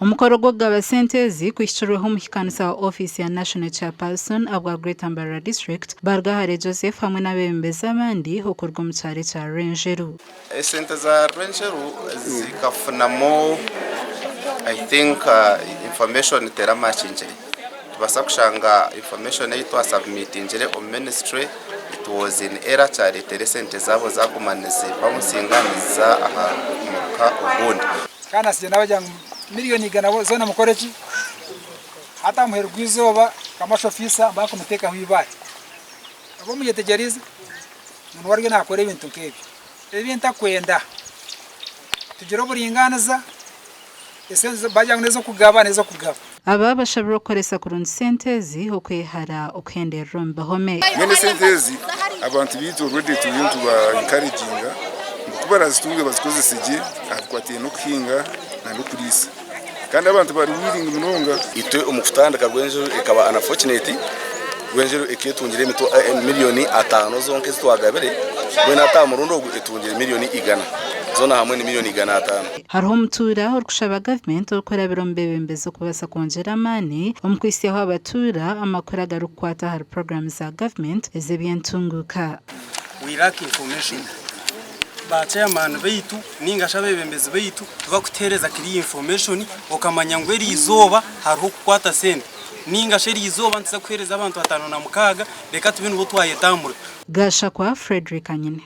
Omukoro gw'okugaba sente ezi kuhikirweho omuhikaanisa wa ofiisi ya National Chairperson abwa Greater Mbarara District, Barugahare Joseph hamwe n'abeebembezi abandi okuruga omu kyaro ekya Rwenjeru. Esente za Rwenjeru zikafunamu I think information teramakingire. Nitubaasa kushanga information ei twasubmitingire omu ministry it was in error kyareetera esente zaabo zaguma nizi bouncinga niziza aha muruka ogundi. Kandi atsigira naabagira ngu milioni 100 zoona mukore ki? Hati aha muheru gw'eizooba commercial officer baakumuteekaho eibaare. Oba omuyetegyerize ngu niwe ariyo naakora ebintu nk'ebyo. Ebi ntakwenda tugire oburingaaniza, esente baagira ngu n'ez'okugaba n'ez'okugaba. Aba bashabirwe okukoresa kurungi sente ezi okwehara okuhenderera omu bihome. Mbwenu esente ezi abantu baitu already turiyo nituba encouraginga ngu kubarazitunge bazikozese gye aha bikwataine n'okuhinga na n'okuriisa kandi abantu bari willing munonga. Itwe omu kutandika Rwenzururu ekaba unfortunate, Rwenzururu eketungire million atano zonka ezi twagabire, mbwenu hati aha murundi ogu etungire million igana, zoona hamwe ni million 500. Hariho omutuura orikushaba gavumenti orikurabira omu beebembezi okubaasa kwongyera amaani omu kuhitsyaho abatuura amakuru agarikukwata ahari puroguraamu za gavumenti ez'eby'entunguuka. We lack information. Ba chairman baitu ninga shi abebembezi baitu tibakutuhereza clear information okamanya ngu eriizooba hariho okukwata sente ninga shi eriizooba nituza kuhereza abantu 56 reka tube nibo twayetambura. Gashakwa Fredrick Anyine.